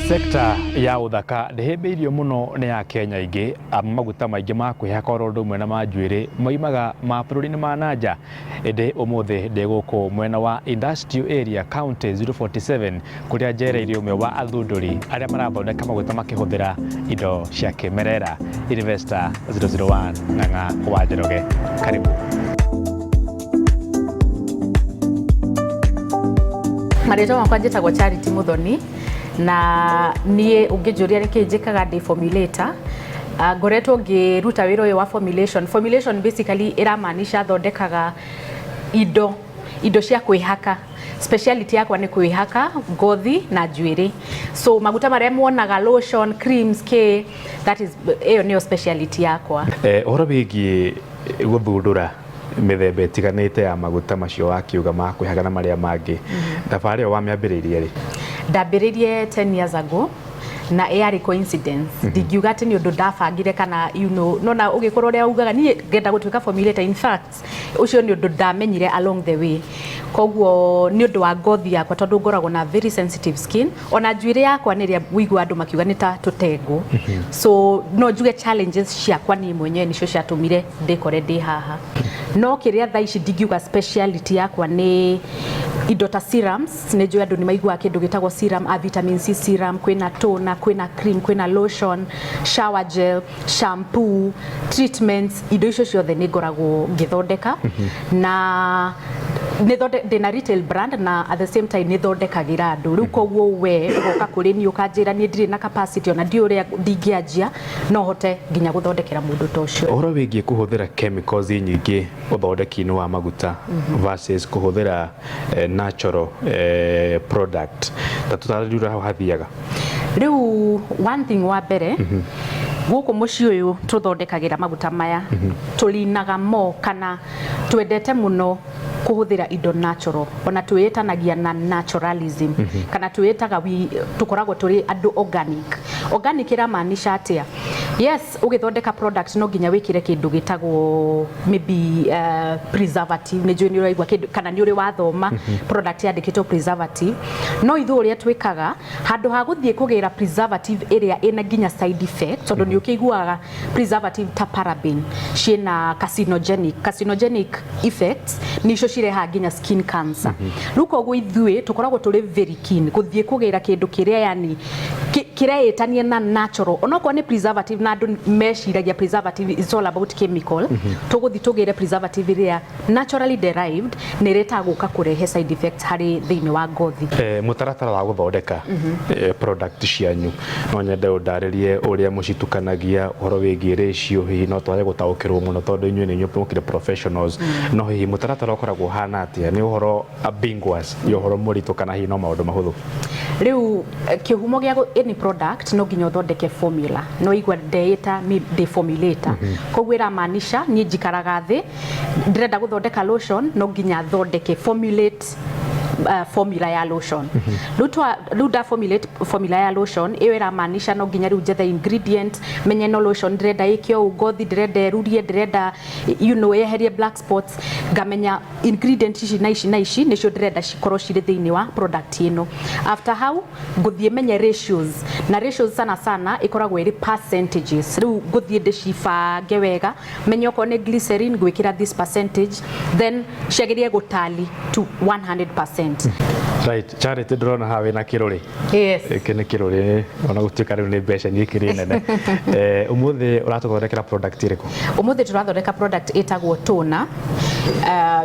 Sekta ya ũthaka ndĩhĩmbĩirio mũno nĩ Akenya aingĩ amu maguta maingĩ ma kwĩhaka oro ũndũ ũmwe na ma njuĩrĩ moimaga mabũrũri-inĩ ma na nja. Ĩndĩ ũmũthĩ ndĩ gũkũ mwena wa Industrial Area County 047 kũrĩa njereire ũmwe wa athundũri arĩa marathondeka maguta makĩhũthĩra indo cia kĩmerera Investor 001 Ng'ang'a wa Njoroge. Karibu. Marĩtwa makwa njĩtagwo Charity Muthoni na niĩ ũngĩnjũria nĩkĩ njĩkaga ndĩ formulator. Ngoretwo ngĩruta wĩra ũyũ wa formulation. Formulation basically ĩramaanisha thondekaga indo cia kwĩhaka. Speciality yakwa nĩ kwĩhaka ngothi na njuĩrĩ. So maguta marĩa muonaga lotion, creams, kĩ, that is ĩyo nĩyo speciality yakwa. Ũhoro wĩgiĩ gũthundũra mĩthemba ĩtiganĩte ya maguta macio wakiuga ma kwĩhaka na marĩa mangĩ, thabarĩ ĩyo wamĩambĩrĩirie rĩ? Ndambĩrĩirie 10 years ago na yarĩ coincidence. Ndingiuga atĩ nĩ ũndũ ndabangire kana you know, nona ũgĩkorwo ũrĩa ugaga niĩ ngenda gũtuĩka formulator, in fact ũcio nĩ ũndũ ndamenyire along the way. Koguo nĩ ũndũ wa ngothi yakwa tondũ ngoragwo na very sensitive skin, ona njuĩrĩ yakwa nĩ ĩrĩa ũigua andũ makiuga nĩ ta tũtengũ. So no njuge challenges ciakwa niĩ mwenyewe nĩcio ciatũmire ndĩkore ndĩ haha. No kĩrĩa thaa ici ndingiuga speciality yakwa nĩ indo ta serums. Nĩ njũĩ andũ nĩ maiguaga kĩndũ gĩtagwo serum, a vitamin C serum, kwĩna toner, kwĩna cream, kwĩna lotion, shower gel, shampoo, treatments, indo icio ciothe nĩ ngoragwo ngĩthondeka. Na ndĩna retail brand na at the same time nĩ thondekagĩra andũ. Rĩu koguo we ũgoka kũrĩ niĩ ũkanjĩra niĩ ndirĩ na capacity ona ndiũĩ ũrĩa ndingĩanjia, no hote nginya gũthondekera mũndũ ta ũcio. Ũhoro wĩgiĩ kũhũthĩra chemicals nyingĩ ũthondeki-inĩ wa maguta versus kũhũthĩra natural product, ta tũtarĩrie ũrĩa hau hathiaga. Rĩu one thing wa mbere, gũkũ mũciĩ ũyũ tũthondekagĩra maguta maya, tũrinaga mo kana twendete mũno kũhũthĩra indo natural, ona twĩĩtanagia na naturalism kana twĩĩtaga tũkoragwo tũrĩ andũ organic. Organic ĩramaanisha atĩa? Yes, ũgĩthondeka product no nginya wĩkĩre kĩndũ gĩtagwo maybe preservative. Nĩ njũĩ nĩ ũraigua kĩndũ kana nĩ ũrĩ wathoma product yandĩkĩtwo preservative, no ithuĩ ũrĩa twĩkaga, handũ ha gũthiĩ kũgĩra preservative ĩrĩa ĩna nginya side effect, tondũ nĩ ũkĩiguaga preservative ta paraben ciĩna carcinogenic effects, nicio cirehaga nginya skin cancer. Rĩu koguo ithuĩ tũkoragwo tũrĩ very keen gũthiĩ kũgĩra kĩndũ kĩrĩa yani kĩreĩtania na natural, onokorwo nĩ preservative, na andũ meciragia preservative is all about chemical. Tũgũthiĩ tũgĩre preservative ĩrĩa naturally derived na ĩrĩa ĩtagũka kũrehe side effects harĩ thĩinĩ wa ngothi. Mũtaratara wa gũthondeka product cianyu, no nyende ũndarĩrie ũrĩa mũcitukanagia, ũhoro wĩgiĩ ratio. Hihi no twage gũtaũkĩrwo mũno tondũ inyuĩ nĩ inyuĩ mũkĩrĩ professionals, no hihi mũtaratara ũkoragwo ũhana atĩa? Nĩ ũhoro ambiguous, nĩ ũhoro mũritũ kana hihi no maũndũ mahũthũ? Rĩu kĩhumo gĩa any product no nginya ũthondeke formula. No igua ndeĩta ndĩ formulator, koguo ĩramaanisha niĩ njikaraga thĩ, ndĩrenda gũthondeka lotion, no nginya thondeke formulate formula ya lotion. Rĩu nda formulate formula ya lotion ĩyo, ĩramaanisha no nginya rĩu njethe ingredient, menye no lotion ndĩrenda ĩke ũũ, ngothi ndĩrenda ĩrurie, ndĩrenda yeherie black spots, ngamenya ingredient ici na ici na ici nĩcio ndĩrenda cikorwo cirĩ thĩinĩ wa product ĩno. After hau ngũthiĩ menye ratios, na ratios sana sana ĩkoragwo ĩrĩ percentages. Rĩu ngũthiĩ ndĩcibange wega, menye okorwo nĩ glycerin ngwĩkĩra this percentage, then ciagĩrĩire gũtally to 100%. Right, Charity, ndĩrona haha wĩna kĩrũrĩ. Yes. Gĩkĩ nĩ kĩrũrĩ, ona gũtuĩka rĩu nĩ mbeca ĩkĩrĩ nene. Ũmũthĩ ũratũthondekera product ĩrĩkũ? Ũmũthĩ tũrathondeka product ĩtagwo toner,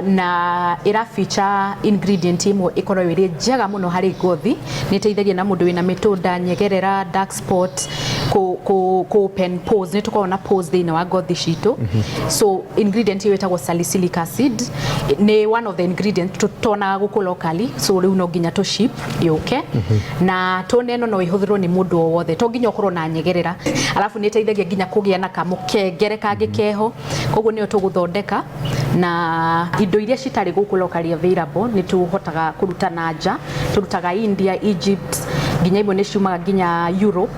na ĩra feature ingredient ĩmwe ĩkoragwo ĩrĩ njega mũno harĩ ngothi. Nĩ ĩteithagia na mũndũ wĩna mĩtũnda, nyegerera, dark spot, kũ open pores. Nĩ tũkoragwo na pores thĩinĩ wa ngothi citũ. So ingredient ĩyo ĩtagwo salicylic acid, nĩ one of the ingredient tũtonaga gũkũ locally, so rĩu no nginya tũ ship yũke. Na toner ĩno no ĩhũthĩrwo nĩ mũndũ o wothe, to nginya ũkorwo na nyegerera. Alafu nĩ ĩteithagia nginya kũgĩa na kamũkengere kangĩ keho. Koguo nĩyo tũgũthondeka, na indo iria citarĩ gũkũ locally available nĩ tũhotaga kũruta na nja. Tũrutaga India, Egypt, Nginya imwe nĩ ciumaga nginya Europe,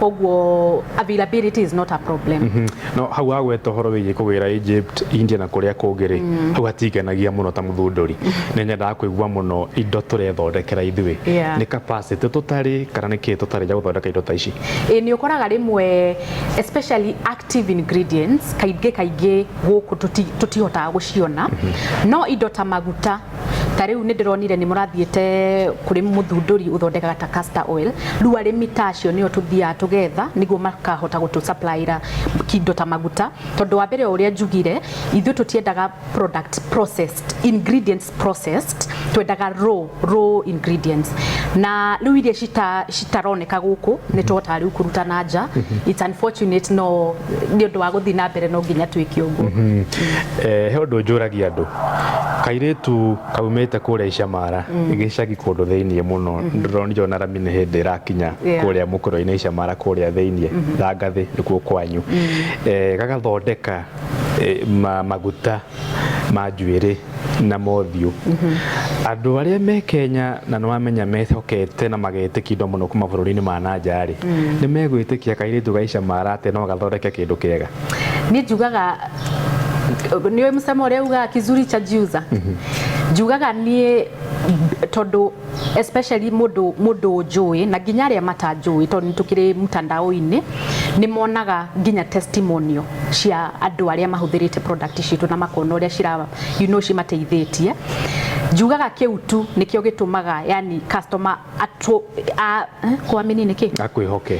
koguo availability is not a problem. No hau wagweta ũhoro wĩgiĩ kũgĩra Egypt, India na kũrĩa kũngĩ rĩ, hau hatingenagia mũno ta mũthundũri. Nĩ nyendaga kũigua mũno indo tũrethondekera ithuĩ. Nĩ capacity tũtarĩ kana nĩ kĩĩ tũtarĩ gĩa gũthondeka indo ta ici? Ĩ nĩ ũkoraga rĩmwe, especially active ingredients, kaingĩ kaingĩ gũkũ tũtihotaga gũciona. No indo ta maguta, ta rĩu nĩ ndĩronire nĩ mũrathiĩte kũrĩ mũthundũri ũthondekaga ta castor oil. Rĩu arĩmi ta acio nĩo tũthiaga tũgetha nĩguo makahota gũtũ-supplyĩra indo ta maguta, tondũ wa mbere, o ũrĩa njugire, ithuĩ tũtiendaga product processed, ingredients processed, twendaga raw ingredients. Na rĩu iria citaroneka gũkũ nĩ tũhotaga rĩu kũruta na nja. It's unfortunate, no nĩ ũndũ wa gũthiĩ na mbere no nginya twĩke ũguo. He ũndũ njũragia andũ. Kairĩtu kaumĩte kũrĩa Icamara, gĩcagi kũndũ thĩiniĩ mũno, ndĩronire ona rami nĩ hĩndĩ ĩrakinya kũrĩa mũkũrũ-inĩ Icamara kũrĩa thĩiniĩ, Thangathĩ nĩkuo kwanyu. Gagathondeka maguta ma njuĩrĩ na mothiũ. Andũ arĩa me Kenya na nĩ wamenya mehokete na magetĩkia indo mũno kuma bũrũri-inĩ ma na nja rĩ, nĩ megwĩtĩkia kairĩtu ga Icamara atĩ no gathondeke kĩndũ kĩega? Niĩ njugaga, nĩ mũcemo ũrĩa ugaga kizuri cha jiuza. Njugaga niĩ, tondũ especially mũndũ ũnjũĩ na nginya arĩa matanjũĩ, tondũ nĩ tũkĩrĩ mtandao-inĩ, nĩ monaga nginya testimonial cia andũ arĩa mahũthĩrĩte product citũ na makona ũrĩa cira cimateithĩtie. Njugaga kĩu tu nĩkĩo gĩtũmaga yani customer atu a, kuamini nĩkĩ? Akwĩhoke.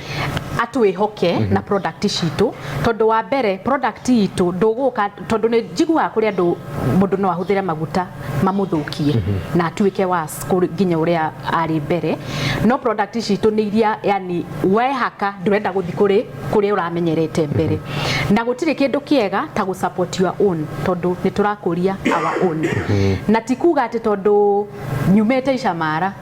Atwĩhoke na product citũ, tondũ wa mbere product itũ ndũgũka, tondũ nĩ njiguaga kũrĩ andũ, mũndũ no ahũthĩre maguta mamũthũkie na atuĩke worse nginya ũrĩa arĩ mbere. No product citũ nĩ iria yani wehaka ndũrenda gũthiĩ kũrĩ kũrĩa ũramenyerete mbere. Na gũtirĩ kĩndũ kĩega ta gũ support your own, tondũ nĩ tũrakũria our own. Na ti kuga atĩ tondũ nyumĩte Icamara,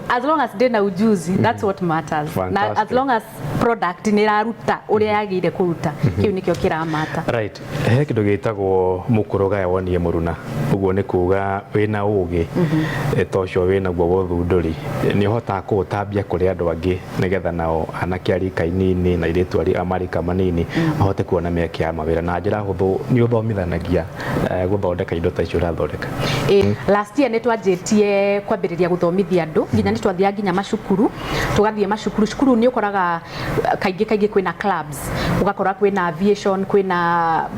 as long as ndĩna ujuzi, that's what matters. Na as long as product nĩ ĩraruta ũrĩa yagĩrĩire kũruta, kĩu nĩkĩo kĩramata. Right, he kĩndũ gĩtagwo mũkũrũ gaya wonie mũruna. Ũguo nĩ kuga wĩna ũgĩ ta ũcio wĩnaguo wa ũthundũri, nĩ ũhotaga kũũtambia kũrĩ andũ angĩ nĩgetha nao anake a rika inini na airĩtu a marika manini mahote kuona mĩeke ya mawĩra na njĩra hũthũ. Nĩ ũthomithanagia gũthondeka indo ta icio ũrathondeka? Last year nĩ twanjĩtie kwambĩrĩria gũthomithia andũ, nginya nĩ twathiaga nginya macukuru, tũgathiĩ macukuru. Cukuru nĩ ũkoraga kaingĩ kaingĩ kwĩna clubs, ũgakora kwĩna aviation, kwĩna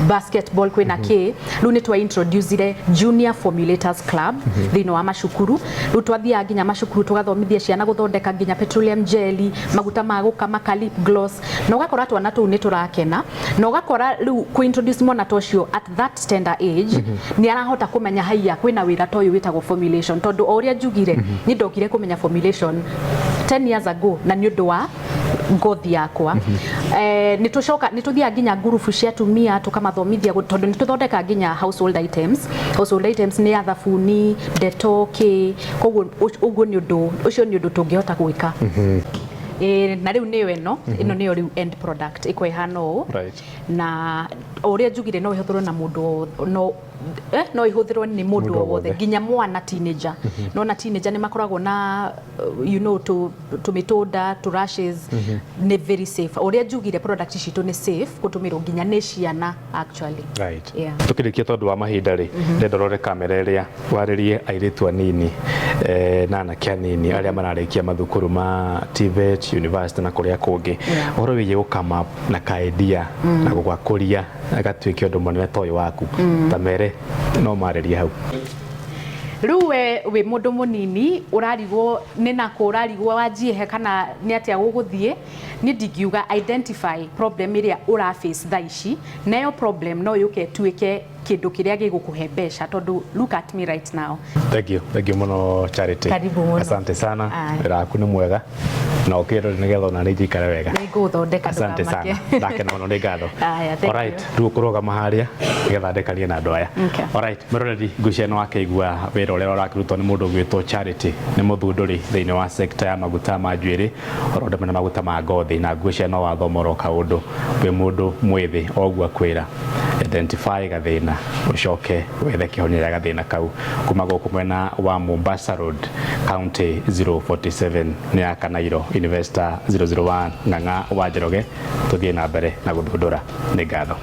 basketball, kwĩna kĩ. Rĩu nĩ twa introducire Junior Formulators Club thĩinĩ wa macukuru. Rĩu twathiaga nginya macukuru tũgathomithia ciana gũthondeka nginya petroleum jelly, maguta ma gũkama, ka lip gloss, na ũgakora twana tũu nĩ tũrakena. Na ũgakora rĩu kũ introduce mwana ta ũcio at that tender age, nĩ arahota kũmenya haiya kwĩna wĩra ta ũyũ wĩtagwo formulation, tondũ o ũrĩa njugire, niĩ ndokire kũmenya formulation 10 years ago na nĩ ũndũ wa ngothi yakwa. Nĩ tũcoka nĩ tũthiaga nginya ngurubu cia atumia tũkamathomithia, tondũ nĩ tũthondekaga nginya household items. Household items nĩ ya thabuni, Dettol, kĩ. Koguo ũguo nĩ ũndũ ũcio nĩ ũndũ tũngĩhota gwĩka. Na rĩu nĩyo ĩno nĩyo rĩu end product ĩko ĩhana ũũ. Na o ũrĩa njugire, no ĩhũthĩrwo na mũndũ no ĩhũthĩrwo nĩ mũndũ Mũndũ o o wothe, wothe. Nginya mwana teenager. Nona teenager nĩ makoragwo na tũmĩtũnda tũ rashes, nĩ very safe. O ũrĩa njugire, product citũ nĩ safe gũtũmĩrwo nginya nĩ ciana actually. Yeah. Tukĩrĩkia, tondũ wa mahinda rĩ, ndenda ũrore kamera ĩrĩa warĩrie airĩtu anini na anake anini arĩa mararĩkia mathukuru ma TVET University na kũrĩa kũngĩ, ũhoro wĩgiĩ gũkama na ka idea na gũgakũria gatuĩke ũndũ mũnene ta ũyũ waku. Ta mere no marĩrie hau. Rĩu we wĩ mũndũ mũnini ũrarigwo nĩ nakũ, ũrarigwo wanjie he kana nĩ atĩa gũgũthiĩ, niĩ ndingiuga identify problem ĩrĩa ũra face thaa ici, nayo problem no yũke ĩtuĩke kĩndũ kĩrĩa gĩgũkũhe mbeca, tondũ look at me right now. Thank you, thank you mũno, Charity. Karibu mũno. Asante sana. Aya. Wĩra waku nĩ mwega na ũkĩrore nĩgetha ona niĩ njikare wega. Nĩ ngũgũthondeka. Asante sana. Ndũkamake. Ndakena mũno, nĩ ngatho. Aya, thank Alright, rĩu ũkũrũgama harĩa nĩgetha ndekanie na andũ aya. Okay. Alright, mwĩroreri, ngwĩciria nĩ wakĩigua wĩra ũrĩa ũrakĩrutwo nĩ mũndũ ũgwĩtwo Charity, nĩ mũthundũri thĩinĩ wa sector ya maguta ma njuĩrĩ oro ũndũ ũmwe na maguta ma ngothi, na ngwĩciria no wathoma oro kaũndũ wĩ mũndũ mwĩthĩ o ũguo akwĩra. Identify gathĩna, ũcoke wethe kĩhonia gĩa gathĩna kau. Kuma gũkũ mwena wa Mombasa Road, County 047, nĩ ya Kanairo Investor 001, Ng'ang'a wa Njoroge. Tũthiĩ na mbere na gũthundũra. Nĩ ngatho.